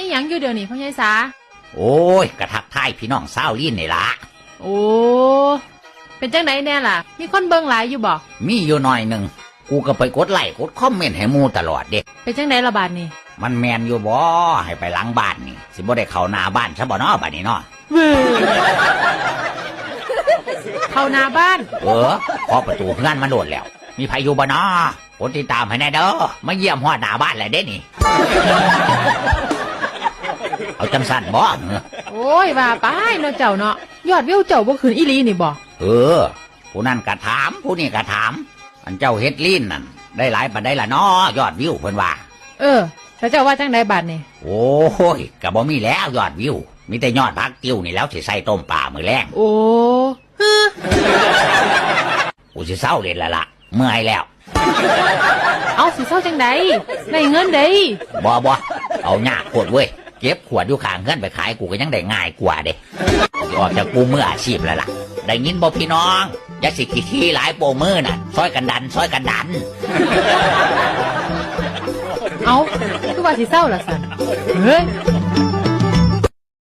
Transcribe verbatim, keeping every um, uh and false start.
อีหยังอยู่เดี๋ยวนี้พ่อใหญ่สา โอ้ย กะทักทายพี่น้องชาวลีนนี่ล่ะ โอ้ เป็นจังไดแน่ล่ะ มีคนเบิ่งหลายอยู่บ่ มีอยู่หน่อยหนึ่ง กูก็ไปกดไลค์กดคอมเมนต์ให้หมู่ตลอดเด้ เป็นจังไดล่ะบาดนี้ มันแม่นอยู่บ่ ให้ไปหลังบ้านนี่ สิบ่ได้เข้าหน้าบ้านซะบ่น้อบัดนี้น้อ เว้ย เข้าหน้าบ้าน เออ เคาะประตูเฮือนมาโลดแล้ว มีไผอยู่บ่น้อ กดติดตามให้แน่เด้อ มาเยี่ยมฮอดหน้าบ้านแล้วเด้นี่ เอาจังซั่นบ่ โอ้ย ว่าไปเนาะเจ้าเนาะ ยอดวิวเจ้าบ่ขึ้นอีหลีนี่บ่ เออ ผู้นั้นก็ถาม ผู้นี้ก็ถาม อันเจ้าเฮ็ดลีนนั่น ได้หลายปานใดล่ะน้อ ยอดวิวเพิ่นว่า เออ แล้วเจ้าว่าจังไดบาดนี่ โอ้ย ก็บ่มีแล้วยอดวิว มีแต่ยอดผักติ้วนี่แล้วสิใส่ต้มปลามื้อแลง โอ้ กูสิเซาเล่นและล่ะ เมื่อยแล้ว เอาสิเซาจังใด ได้เงินเด้ บ่ บ่ เอายากโพดเว้ย เก็บขวดอยู่ข้างเฮือนไปขายกูก็ยังได้ง่ายกว่าเด้ สิออกจากกลุ่มมืออาชีพแล้วล่ะ ได้ยินบ่พี่น้อง อย่าสิขี้ทีหลายโปรมือน่ะ ซอยกันดัน ซอยกันดัน เอา คือว่าสิเซาล่ะซั่น เฮ้ย